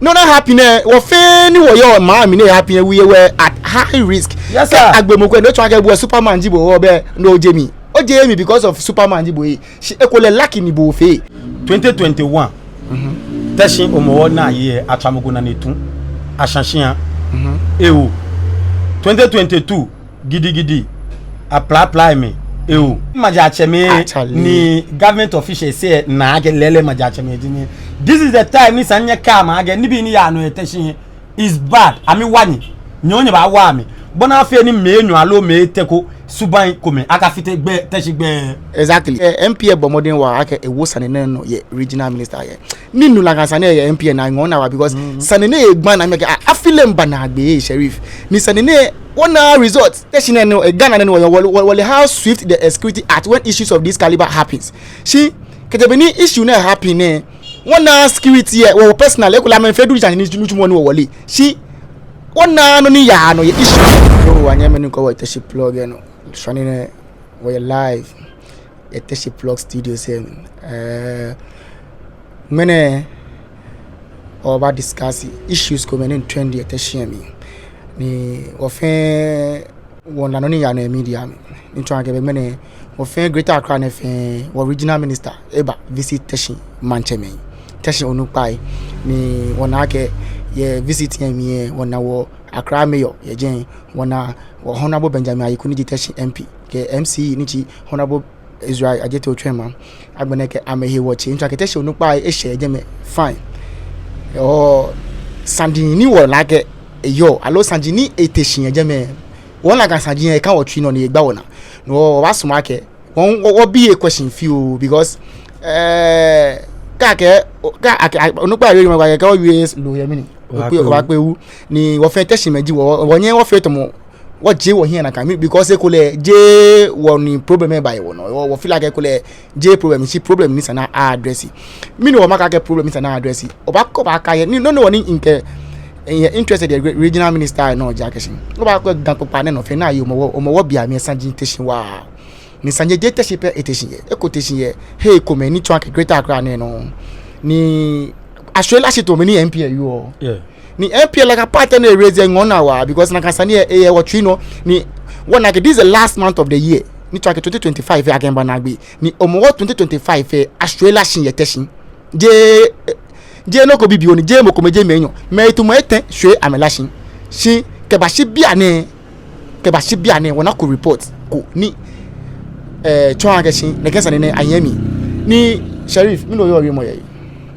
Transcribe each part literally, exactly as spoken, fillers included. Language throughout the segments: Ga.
Nɔ ni happen nɛɛ, wɔ fɛɛ ni wɔyɔɔ maŋ mli ni happen nɛɛ, we were at high risk. Yes, sir. Kɛ agbe mɔ ko, no tsɔɔ akɛ bo superman ji bo, obɛ no oje mli. Ojeee mli because of superman ji bo ee. Shi ekolɛ lucky ni bo fee. Twenty twenty-one. Teshie Hɔmɔwɔ naa yɛ atswa mɔ ko naa ni etu. Ashã shĩa. Ewɔ. Twenty twenty-two. Gidigidi. Aplapla mli. Ewɔ. Maŋtsɛmɛi ni government officials sɛɛ na akɛ lɛɛlɛŋ maŋtsɛmɛi ji mɛi. This is the time ni esa ni nyɛkɛɛ amɛ akɛ nibii ni yaa nɔ yɛ Teshie is bad. Amɛwa nyɛ. Nyɛ hu nyɛbaawa amɛ. Bɔ ni afee ni mɛi enyɔ aloo mɛi etɛ ko subaŋ komɛi akafite gbɛ Teshie gbɛ. Exactly. Eh, M P lɛ bɔ mɔdɛŋ waa akɛ ewo sane nɛɛ nɔ yɛ regional minister lɛ. Minu nakai sane lɛ yɛ M P lɛ naa, eŋɔɔ minaa waa because sane nɛɛ egba minaa akɛ, ah, afi lɛ miiba naagbee, Sheriff. Ni sane nɛɛ wɔna result. Teshie nɛɛ nɔ, eh, Ghana nɛɛ nɔ, wɔ, wɔ, wɔ, wɔle how swift the security act when issues of this caliber happens. Shi kɛjɛ be ni issue nɛɛ happen nɛɛ, wɔna security lɛ, wɔ personal, ekolɛ amɛfee due diligence ni nitsumɔ ni wɔle. Shi wɔnaaa nɔ ni yaa nɔ yɛ issue. Yoo, anyɛmimɛi ni kwɛɔ wɔ Teshie Plug lɛ nɔ. Shwane nɛɛ, wɔyɛ live yɛ Teshie Plug Studios lɛ mli. Eh, ŋmɛnɛ wɔbaa discuss issues komɛi ni trend yɛ Teshie mli. Ni wɔ fɛɛ wɔna nɔ ni yaa nɔ yɛ media mli. Ni tsɔɔ akɛ be ŋmɛnɛ wɔ fɛɛ Greater Accra nɛɛ fɛɛ, wɔ regional minister eba visit Teshie maŋtsɛmɛi, Teshie onukpai. Ni wɔna akɛ yɛ visit lɛ mli lɛ, wɔna wɔ Accra mayor yɛ jɛi, wɔna wɔ Honourable Benjamin Ayiku ni ji Teshie M P, kɛ M C E ni ji Honourable Israel Adjetey Otuoma. Agbɛnɛ kɛ amɛhe wɔtsɛ, ni tsɔɔ akɛ Teshie onukpai eshɛ yɛ jɛmɛ, fine. Ɔɔ, saji ni wɔle akɛ eyɔɔ, aloo saji ni ete shi yɛ jɛmɛ, wɔle akɛ saji lɛ eka wɔtsui nɔ ni egba wɔnaa. No hewɔ wɔbaasumɔ akɛ wɔ, wɔ, wɔbi yɛ question fioo, because, eh, kɛ akɛɛ, kɛ akɛɛ, onukpa yɛ jɛmɛ, kɛ akɛɛ owie loo yɛ mli ni obaakpe ewu. Ni wɔ fɛɛ Teshiemɛi ji wɔ, wɔ, wɔnyɛɛɛ wɔfee tamɔ wɔjie wɔhiɛ nakai, because ekolɛ jeee wɔ ni problem lɛ ba yɛ wɔnɔ. Wɔ, wɔ feel like ekolɛ jeee problem, shi problem ni esa ni a address. Mɛni hewɔ makɛɛ akɛ problem ni esa ni a address? Obaakɔ, obaakɛɛ akɛ, ni, no, no, ni mikɛ, eh, interested yɛ re-, regional minister nɔ ji akɛ shi, obaakɔ Ga kpokpaa nɛɛ nɔ fɛɛ, ni aye Hɔmɔwɔ, Hɔmɔwɔ beiaŋ mli lɛ saji te shi waa. Ni saji lɛ jeee Teshie pɛ ete shi yɛ. Eko te shi yɛ hei komɛi ni tsɔɔ akɛ Greater Accra nɛɛ nɔ. Ni ashwieɔ la shi tamɔ bɔ ni M P lɛ wieɔ. Yeah. Ni M P lɛ nakai part ni e-raise lɛ eŋɔɔ minaa waa, because nakai sane lɛ eyɛ wɔtsui nɔ. Ni wɔna akɛ this is the last month of the year. Ni tsɔɔ akɛ twenty twenty-five lɛ akɛmiiba naagbee. Ni Hɔmɔwɔ twenty twenty-five lɛ ashwieɔ la shi yɛ Teshie. Jeee, jeee nɔ ko bibioo ni, jeee mɔ kome, jeee mɛi enyɔ. Mɛi tamɔ etɛ shwie amɛla shi. Shi kɛbashi bianɛ, kɛbashi bianɛ wɔnako report ko ni, eh, tsɔɔ akɛ shi nɛkɛ sane nɛɛ ayɛ mli. Ni Sheriff, mɛni oyɔɔ wiemɔ yɛ he?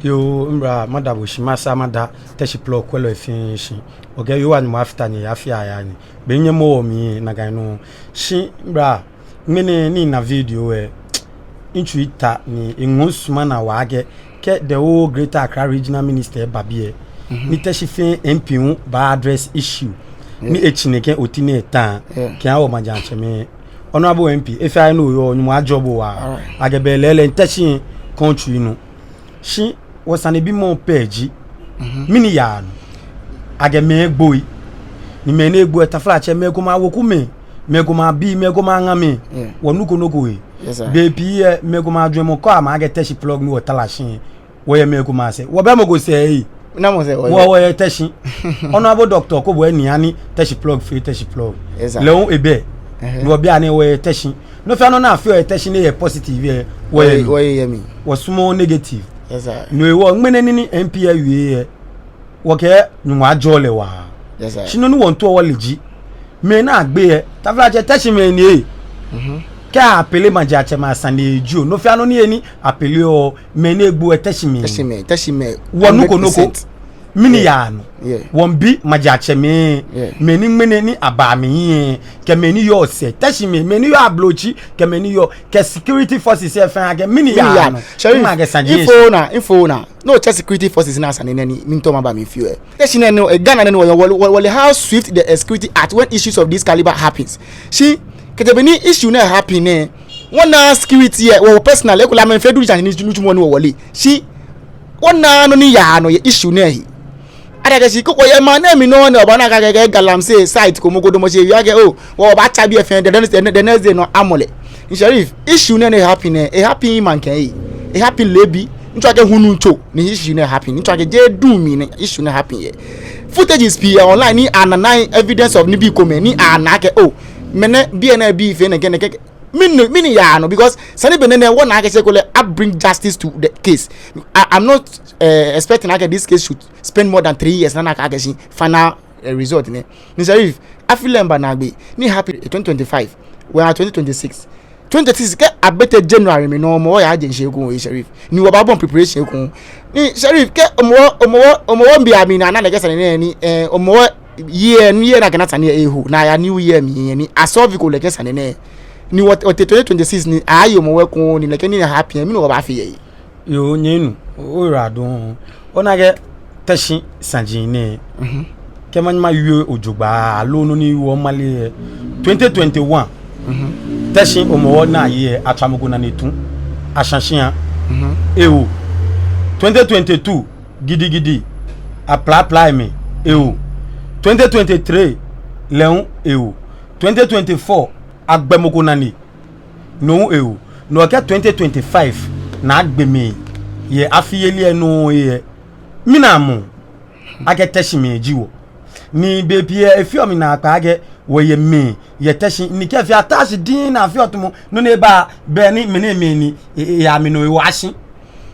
Yoo, mibra, mada bo shi, masa mada Teshie Plug kwɛlɔi fɛɛ shi. Okɛɛ yoo, wa Nyɔŋmɔ afata nyɛ, afee aya nyɛ. Be nyɛmɔ wɔ mli nakai nɔŋŋ. Shi mibra, ŋmɛnɛ ni mina video lɛ, mitsui ta ni eŋɔɔ misumɔ minaa waa akɛ, kɛ the whole Greater Accra Regional Minister ba biɛ, ni Teshie fɛɛ M P hu baa address issue ni etsi nɛkɛ oti nɛɛ eta kɛha wɔ maŋtsɛmɛi. Honourable M P, efɛɛ he ni oyɔɔ, Nyɔŋmɔ ajɔɔ bo waa. Akɛ be lɛɛlɛŋ Teshie country nɔ. Shi wɔsanebimɔ pɛ ji, mɛni yaa nɔ? Akɛ mɛi egboi. Ni mɛi ni egbo lɛ, taflatsɛ, mɛi komɛi awoɔ kumɛi, mɛi komɛi abii, mɛi komɛi aŋamɛi. Wɔnuko nɔ ko he. Bei pii lɛ mɛi komɛi ajwɛŋmɔ kɔɔ amɛ akɛ Teshie Plug ni wɔta la shi, wɔyɛ mɛi komɛi asɛɛ. Wɔbɛ mɔ ko sɛɛ. Wɔ, wɔyɛ Teshie. Honourable Doctor Okoe Boye Nii Teshie Plug fɛɛ Teshie Plug. Lɛ hu ebɛ. Ni wɔ bianɛ wɔyɛ Teshie. Nɔ fɛɛ nɔ ni afeɔ yɛ Teshie ni eyɛ positive lɛ, wɔyɛ mli. Wɔsumɔɔɔ negative. No hewɔ ŋmɛnɛ nii ni M P lɛ wie lɛ, wɔkɛɛ Nyɔŋmɔ ajɔɔ lɛ waa. Shi nɔ ni wɔmiitao wɔle ji, mɛi ni agbe lɛ, taflatsɛ, Teshiemɛi ni. Kɛ a-appele maŋtsɛmɛi asane jio, nɔ fɛɛ nɔ ni eye ni a-appeleɔ, mɛi ni egbo lɛ Teshiemɛi. Teshiemɛi, Teshiemɛi. Wɔnuko nɔ ko. Mɛni yaa nɔ? Wɔmiibi maŋtsɛmɛi, mɛi ni ŋmɛnɛ ni aba amɛhiɛ, kɛ mɛi ni yɔɔ sɛɛ, Teshiemɛi, mɛi ni yɔɔ ablotsiri, kɛ mɛi ni yɔɔ, kɛ security forces lɛ fɛɛ, akɛ mɛni yaa nɔ? Sheriff, info naa, info naa. No, just security forces naa sane nɛɛ ni miitao maba mli fioo lɛ. Teshie nɛɛ nɔ, eh, Ghana nɛɛ nɔ, wɔ, wɔ, wɔle how swift the security act when issues of this caliber happens. Shi kɛjɛ be ni issue nɛɛ happen nɛɛ, wɔnaaa security lɛ, wɔ personal, ekolɛ amɛfee due diligence ni nitsumɔ ni wɔle. Shi wɔnaaa nɔ ni yaa nɔ yɛ issue nɛɛ he. Ada akɛ shi kɛ wɔyɛ maŋ nɛɛ mli nɔŋŋ ni obaana akɛ, akɛ, akɛ galamsey site ko mɔ ko damɔ shi ewie akɛ, oh, wɔbaatsa biɛ fɛɛ, the next, the next day nɔ amɔ lɛ. Sheriff, issue nɛɛ ni happen nɛɛ, e-happen maŋkɛ he. E-happen leebi, Mitsɔɔ akɛ hulu nɛɛ tsɔ ni issue nɛɛ happen. Mitsɔɔ akɛ jeee duŋ mli ni issue nɛɛ happen yɛ. Footages pii yɛ online ni anaa evidence of nibii komɛi ni anaa akɛ, oh, mɛnɛ, biɛ nɛɛ bii fee nɛkɛ nɛkɛ. Mɛni, mɛni yaa nɔ, because sane bɛ nɛɛ nɛɛ wɔna akɛ shi ekolɛ a bring justice to the case. I, I'm not, eh, expecting akɛ this case should spend more than three years ni ana akɛ shi final, eh, result nɛ. Ni Sheriff, afi lɛ miiba naagbee, ni happen twenty twenty-five, we are twenty twenty-six. Twenty twenty-six kɛ abɛ tɛ January mli nɔ, Hɔmɔwɔ yaje shishi ekoŋŋ, Sheriff. Ni wɔbaabɔi preparation ekoŋŋ. Ni Sheriff, kɛ Hɔmɔwɔ, Hɔmɔwɔ, Hɔmɔwɔ mli biɛ mli ni ana nɛkɛ sane nɛɛ ni, eh, Hɔmɔwɔ year, ni year ni akɛ na sane nɛɛ eho, ni aya new year mli ni a solve ko nɛkɛ sane nɛɛ. Ni wɔ, wɔtee twenty twenty-six ni aye Hɔmɔwɔ ekoŋŋ ni nɛkɛ nii nɛɛ happen, mɛni wɔbaafee yɛ he? Yoo, nyɛmi nuu, oyiwaladɔŋŋ. Ona akɛ Teshie saji nɛɛ, mhm, kɛ manyɛ mawie jogbaŋŋ, aloo nɔ ni wɔmale yɛ twenty twenty-one. Mhm. Teshie Hɔmɔwɔ ni aye lɛ, atswa mɔ ko nane tu, ashã shĩa. Mhm. Ewo. Twenty twenty-two, gidigidi, aplapla mɛi, ewo. Twenty twenty-three, lɛ hu ewo. Twenty twenty-four, agbɛ mɔ ko nane, no hu ewo. No hewɔ kɛ twenty twenty-five ni agbe mɛi yɛ afi yeli lɛ nɔ lɛ, minaa mɔ akɛ Teshie mɛi ji wɔ. Ni bei pii lɛ efeɔ mi naakpɛɛ akɛ wɔyɛ mɛi yɛ Teshie ni kɛ fee atashi diŋŋ ni afeɔ tamɔ nɔ ni eba bɛ ni mɛnɛmɛi ni, e, e, ya mɛi nɔ ewo ashi.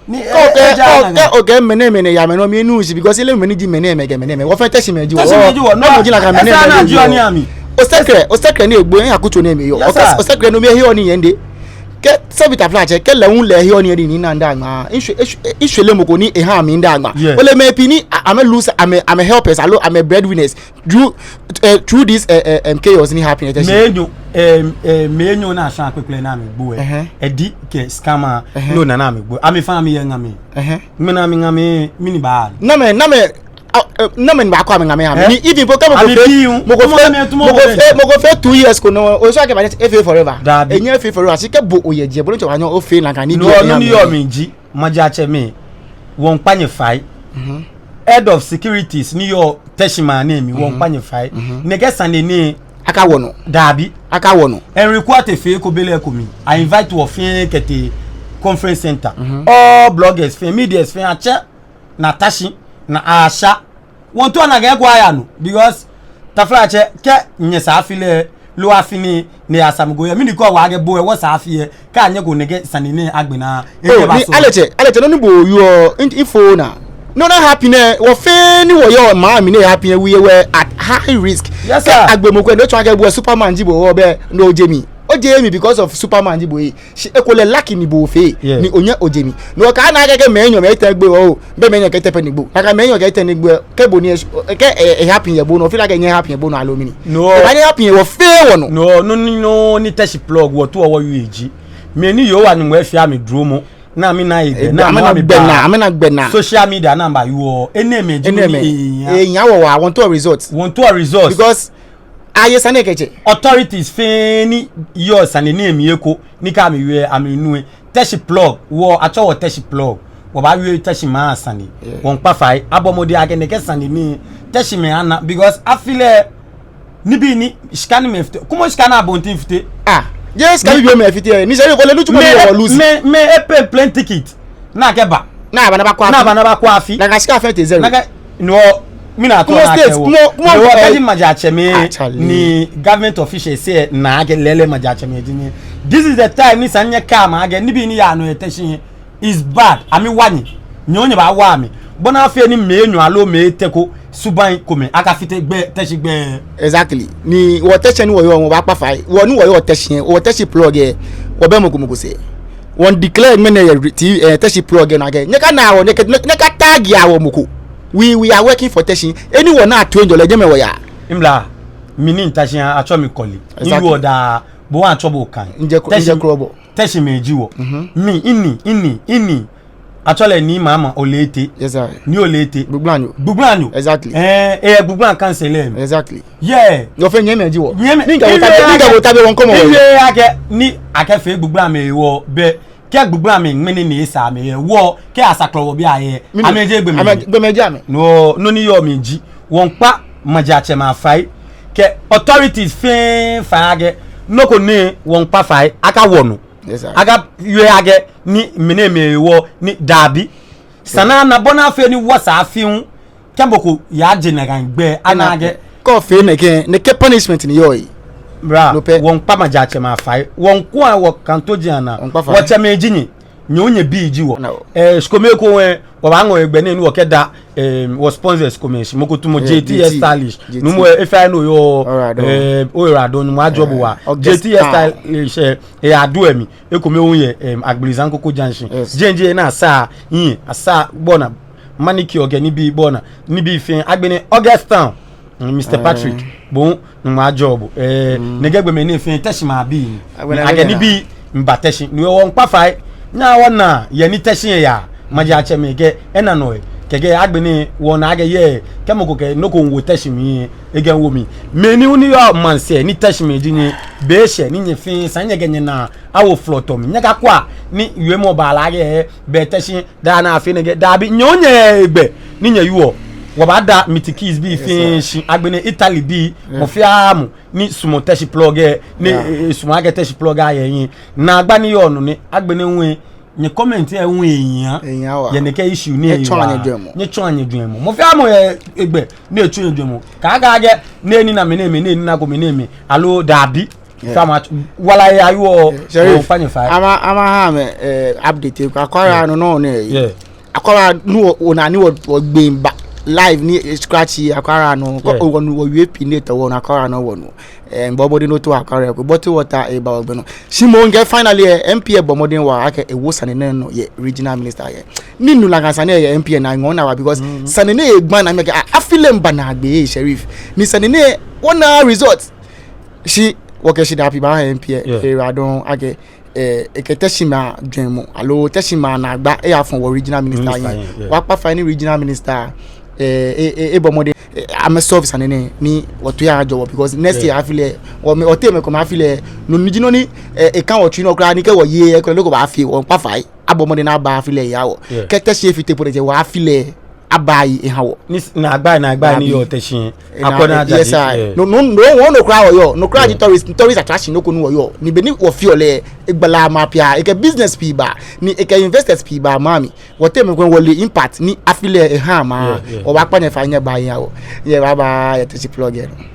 Ni, e, okay, e, ja okay, na okay, mɛnɛmɛi ni ya mɛi nɔ, minuuu shishi, because ele mɛi ni ji mɛnɛmɛi kɛ mɛnɛmɛi. Wɔ fɛɛ Teshie mɛi ji wɔ. Teshie mɛi ji wɔ. No, no, ji nakai mɛnɛmɛi ji wɔ. Osekrɛ, osekrɛ ni egbo, eya kuto ni emɛi yɔɔ. Yes, sir. Osekrɛ no mɛi heɔ nii yɛ nɛɛ. Kɛ sɛbi taflatsɛ, kɛ lɛ hu lɛ heɔ nii yɛ nɛɛ ni naa nda ŋmaa. Ŋshwɛ, ŋshwɛ, ŋshwɛ lɛ mɔ ko ni eha mi nda ŋmaa. Yeah. Ole mɛi pii ni a, amɛ lose, amɛ, amɛ helpers, aloo amɛ breadwinners. Through, eh, through this, eh, eh, em, chaos ni happen, eh, Teshie. Mɛi enyɔ, em, eh, mɛi enyɔ ni ashã kpekple ni amɛgbo lɛ. Ɛhɛɛ. Edi kɛ scammer, ɛhɛɛ, no na ni amɛgbo. Amɛfã amɛyɛ ŋamɛi. Ɛhɛɛ. Mɛni amɛŋamɛi, mɛni ba? Namɛi, namɛi, ah, eh, namɛi ni baakɔ amɛŋamɛi amɛ. Ɛhɛɛ. Ni even po kɛ mɔ ko fee, mɔ ko fee, mɔ ko fee, mɔ ko fee two years ko nɔ, osumɔɔ akɛ ba efee forever. Dabi. Enyɛŋ efee forever. Shi kɛ bo oyɛ jɛi, bo ni tsɔ wa nyɔ ofee nakai ni. No, no ni yɔɔ mli ji. Majiatsɛmɛi, wɔmiikpa nyɛ fai. Mhm. Head of securities ni yɔɔ Teshie maŋ nɛɛ mli, mhm, wɔmiikpa nyɛ fai. Mhm. Nɛkɛ sane nɛɛ akawɔ nɔ. Dabi. Akawɔ nɔ. Henry Quartey fee eko be lɛ eko mli. A invite wɔ fɛɛ kɛtee conference center. Mhm. All bloggers fɛɛ, medias fɛɛ, atsɛ ni ata shi ni asha. Wɔmiitao ni akɛ eko aya nɔ, because taflatsɛ, kɛ nyɛsaa afi lɛ, loo afi nɛɛ, ni eyasaa mɔ ko yɛ, mɛni kɔɔ wɔ akɛ bo lɛ, wɔsaa afi lɛ, kɛ anyɛko nɛkɛ sane nɛɛ agbe naa. Oh, ni Aletsɛ, Aletsɛ, nɔ ni bo oyɔɔ, in, info na. Nɔ ni happen nɛɛ, wɔ fɛɛ ni wɔyɔɔ maŋ mli ni happen lɛ, we were at high risk. Yes, sir. Kɛ agbe mɔ ko lɛ, no tsɔɔ akɛ bo lɛ Superman ji bo, obɛ, no oje mli. Ojeee mli because of Superman ji bo lɛ. Shi ekolɛ lucky ni bo ofee, yeah, ni onyɛ oje mli. No hewɔ ni akɛɛ akɛ mɛi enyɔ mɛi etɛ gbe wɔ oo, bɛ mɛi enyɔ kɛ etɛ pɛ ni egbo. Nakai mɛi enyɔ kɛ etɛ ni egbo lɛ, kɛ bo ni e, kɛ e, e happen yɛ bo nɔ, feel like e happen yɛ bo nɔ aloo mɛni? No. Ebaahappen yɛ wɔ fɛɛ wɔnɔ. No, no, no, no ni Teshie Plug wɔtaoɔ wɔwie ji, mɛi ni Yehowa Nyɔŋmɔ efee amɛ duromɔ, ni amɛna egbɛ, ni amɛna gbɛnaa, amɛna gbɛnaa. Social media ni amɛbawie, enɛɛmɛi ji, enɛɛmɛi, ehiaa wɔ waa, wɔmiitao result. Wɔmiitao result. Because aye sane kɛtsɛ. Authorities fɛɛ ni yɔɔ sane nɛɛ mli eko, ni kɛ amɛwie amɛnu lɛ. Teshie Plug, wɔ atsɛɔ wɔ Teshie Plug. Wɔbaawie Teshie maŋ sane. Yeah. Wɔmiikpa fai, abɔ mɔdɛŋ akɛ nɛkɛ sane nɛɛ Teshie mɛi ana, because afi lɛ nibii ni shika ni mɛi fite, kwɛmɔ shika ni abonten fite. Ah, yes, shika bibioo mɛi fite, ni sɛ ekolɛ nitsumɔ ni wɔ lose. Mɛi, mɛi, mɛi e pay plane ticket ni akɛba. Ni aba ni abakɔ afi. Ni aba ni abakɔ afi. Nakai shika fɛɛ tee zero. Nakai, no, mina tɔ na akɛ wɔ. Kwɛmɔ, kwɛmɔ, kwɛmɔ, eh, kɛji majiatsɛmɛi, actually, ni government officials lɛ na akɛ lɛɛlɛŋ majiatsɛmɛi ji mɛi. This is the time ni esa ni nyɛkɛɛ amɛ akɛ nibii ni yaa nɔ yɛ Teshie is bad. Amɛwa nyɛ. Nyɛ hu nyɛbaawa amɛ. Bɔ ni afee ni mɛi enyɔ aloo mɛi etɛ ko subaŋ komɛi akafite gbɛ, Teshie gbɛ. Exactly. Ni wɔ Teshie ni wɔyɔɔ, wɔbaakpa fai. Wɔ ni wɔyɔɔ Teshie, wɔ Teshie Plug lɛ, wɔbɛ mɔ ko mɔ ko sɛɛ. Wɔmiideclare ŋmɛnɛ yɛ re-, T-, eh, Teshie Plug lɛ nɔ akɛ nyɛkana wɔ, nyɛkɛ, nyɛ, nyɛkatag wɔ mɔ ko. We, we are working for Teshie. Anyone ni atoɔ enjɔ lɛ, jɛmɛ wɔyaa. Mla, mi ni mita shi atsɔ mi kɔle. Exactly. Miwieɔ daa, bo hu atsɔ bo kan. Njɛ ko-, Teshie, njɛ krɔbɔ. Teshie mɛi ji wɔ. Mhm. Mi, ini, ini, ini. Actually, Nii Mahama Oletey. Yes, sir. Nii Oletey. Gbugblanyo. Gbugblanyo. Exactly. Eh, eh, Gbugblanyo council lɛ. Exactly. Yeah. Wɔ fɛɛ nyɛmimɛi ji wɔ. Nyɛmi-, ni mikɛ bo ta-, ni mikɛ bo ta be wɔŋkɔmɔ wɔ. Miwie akɛ, ni akɛfee Gbugblanyo mɛi wɔ bɛ. Kɛ Gbugblanyo mɛi ŋmɛnɛ ni esa amɛ yɛ wɔ, kɛ asaklɔ wɔ bi ayɛ. Mɛni? Amɛjeee gbɔmɛi. Amɛ, gbɔmɛi ji amɛ. No, nɔ ni yɔɔ mli ji, wɔmiikpa majiatsɛmɛi afai, kɛ authorities fɛɛ fai akɛ, nɔ ko ni wɔmiikpa fai, akawɔ nɔ. Yes, sir. Akɛ, yɛ akɛ, ni mɛni mɛi wɔ, ni daabi. Sane ni ana bɔ ni afee ni wɔsɛɛ afi hu. Kɛ mɔ ko yaaje nakai gbɛ, ana akɛ. Kɛ ofee nɛkɛ, nɛkɛ punishment ni yɔɔ yi. Bra, no pɛ. Wɔŋkpa majiatsɛmɛi afai. Wɔŋkpa wɔkantoji anaa. Wɔŋkpa fai. Wɔtsɛmɛi ji nyɛ. Nyɛ hu nyɛbii ji wɔ. Ana wɔ. Eh, shikome ko wɛ, wɔbaaŋɔ egbɛ nɛɛ ni wɔkɛda, em, wɔ sponsors komɛi shi. Mɔ ko tamɔ, eh, J T S J T, Stylish. J T. Numo, eh, efai no yɔɔ, alright, eh, oyiwaladɔŋŋ, Numo ajɔɔ bo waa. Eh, August J T S Style. Stylish, eh, eh, aduɛ mi. Ekome hu yɛ, em, Agblizankoku Junction. Yes. J N J na sa, yin, asa bɔ ni manicure kɛ nibii bɔ ni, nibii fɛɛ, agbɛnɛ August Town. Mm, Mister Patrick, bo hu, Numo ajɔɔ bo. Eh, nɛkɛ gbɔmɛi nɛɛ fɛɛ, Teshie maŋbii. Akɛ nibii miiba Teshie. No hewɔ wɔŋkpa fai. Nyɛhaa wɔna he ni Teshie yaa. Majiatsɛmɛi kɛ, ena nɔ he. Kɛkɛ agbɛnɛ wɔna akɛ yɛ. Kɛ mɔ ko kɛ, nɔ ko miiwo Teshie mli. Ekɛɛ miwo mli. Mɛni hu ni yɔɔ maŋsɛɛ ni Teshiemɛi ji nyɛ. Be shɛ ni nyɛ fɛɛ, esa nyɛkɛ nyɛnaa awo flɔtɔ mli. Nyɛkakwɛa ni wiemɔ baala akɛ, be Teshie daa ni afee nɛkɛ, daabi, nyɛ hu nyɛyɛ gbɛ ni nyɛwieɔ. Wɔbaada Mitikis bii fɛɛ shi, agbɛnɛ Italy bii, mɔ fɛɛ mɔ ni sumɔɔ Teshie Plug lɛ, ni, eh, eh, sumɔɔ akɛ Teshie Plug lɛ ayɛ ehiɛ. Naagba ni yɔɔ nɔ nɛ, agbɛnɛ hu, nyɛ comment lɛ hu ehiaa. Ehiaa waa. Yɛ nɛkɛ issue nɛɛ, nyɛtsɔɔa nyɛjwɛŋmɔ. Nyɛtsɔɔa nyɛjwɛŋmɔ. Mɔ fɛɛ mɔ yɛ egbɛ ni etsɔɔ enyɛjwɛŋmɔ. Kaakɛɛ akɛ, nɛɛ ni na mɛ, nɛɛ mɛ, nɛɛ ni na ko mɛ, nɛɛ mɛ. Aloo daabi. Yeah. Fama, wala ya yo, Sheriff, ama, ama ha mi, eh, update ko. Akwara no nɔ nɛ. Yeah. Akwara no, ona ni wɔ, wɔgbee ba live ni, eh, scratch yi, Akwara no. Ko, yeah, wɔ no, wɔwie pii ni tɔ wɔ no, Akwara no wɔ no. Eh, bɔ mɔdɛŋ ni otao Akwara ko, bottled water eba wɔgbɛ nɔ. Shi moŋ kɛ finally, eh, M P lɛ bɔ mɔdɛŋ waa akɛ ewo sane nɛɛ nɔ yɛ regional minister lɛ. Minu nakai sane lɛ yɛ M P lɛ naa, ŋɔɔ naa waa because sane nɛɛ egba naa mi akɛ, ah, afi lɛ miiba naagbee, Sheriff. Ni sane nɛɛ, wɔna result. Shi, wɔkɛ shidaa pii baaha M P lɛ, yeah, eradɔŋ akɛ, eh, ekɛ Teshiemɛi ajwɛŋmɔ, aloo Teshiemɛi anaagba, eyafɔ wɔ regional minister, minister hiɛ, yeah, yeah. Wɔkpa fai ni regional minister, eh, eh, eh, ebɔ mɔdɛŋ, eh, amɛ solve sane nɛɛ, ni wɔtoi ajɔ wɔ, because next, yeah, year afi lɛ, wɔ mɛi, wɔteŋ mɛi komɛi afi lɛ, no ni ji nɔ ni, eh, eka wɔtsui nɔ kwraa, ni kɛ wɔye, eh, kwraa lɛ ko baafee, wɔŋkpa fai, abɔ mɔdɛŋ ni aba afi lɛ eha wɔ. Yeah. Kɛ Teshie fite po lɛ, wɔ afi lɛ, aba yi eha wɔ. Ni s-, naagba, naagba ni yɔɔ Teshie. Akɔnɔ Ajaje. Yes, sir. Yeah. No, no, no, wɔ nɔ kwraa wɔyɔɔ. Nɔ kwraa ji tourist, tourist attraction nɔ ko ni wɔyɔɔ. Ni be ni wɔfeɔ lɛ, egbala maŋ pii, ekɛ business pii ba. Ni ekɛ investors pii ba maŋ mli. Wɔteŋ mɛi komɛi wɔle impact ni afi lɛ eha maŋ. Yeah, yeah. Wɔbaakpa nyɛ fai nyɛba eha wɔ. Nyɛbaba yɛ Teshie Plug lɛ nɔ.